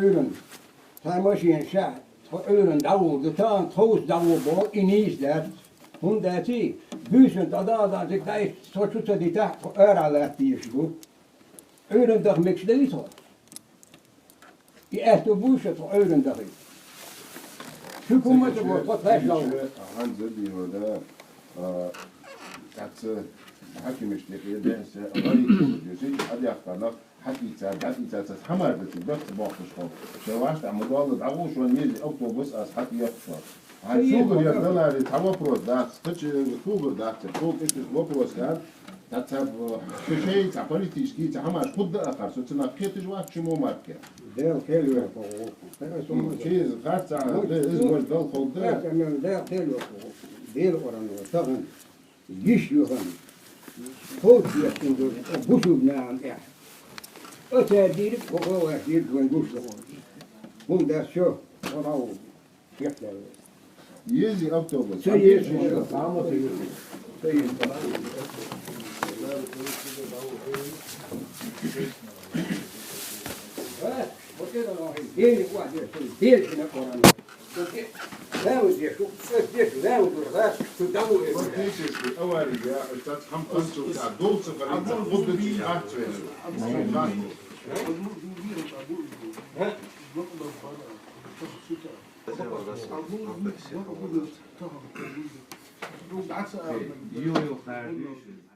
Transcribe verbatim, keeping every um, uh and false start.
Ӏуьйранна. Цхьа машина ша, тхо Ӏуьйранна дӀавуллу, тахана тховса дӀавуллу боху, и нийса дац. ХӀунда аьлча, буьйсанна тӀадагӀа дан цига дӀа иштта со чу ца дитахь, тхо ара латта дезаш ду. Ӏуьйранна даха мегаш дай тхо? И аьтто буй ша тхо Ӏуьйранна дахийта? Шуьга хӀумма а ца боху, тхо тхаьш ловлу. ХӀанз а дийр вара, а, цхьацца хьаькамашна тӀе хьедеса, гӀариб хӀума деза, и хьадехкарнах хьатӀийца, дӀатӀийца, ца хьамар ду цу, бехк ца боккхуш хьо. Шайн ваша тӀехь ма долла, дӀагӀо шуна еза автобус, ас хьатӀаехча. Хьан сугар яр даларе, цхьа вопрос дац, кхача сугар дац, цхьа кхол тӀе вопрос яр. Ца, ца, шу шайн цхьа политический, цхьа хӀамаш хӀунда а хар, со цунах кхеташ вац, шу мо марке. Дел хел вер кого. М, чиз, харца, ну, де, из ну, вож дал хол де. Харца, мен дел хел вер кого. Дел оран вер, таган. Йиш юхан. Ховш яхтун ду, бусулба наам эхь. Оцаьрга дийриг, хӀокхо вайх дийриг вайн гуш ду. ХӀунда аьлча, хӀара ву. Езий автобус. Ца езий. Фактически авария, это хам хам цу ка дол цу ка рица, вот эти акции. Ё-ё, хариш.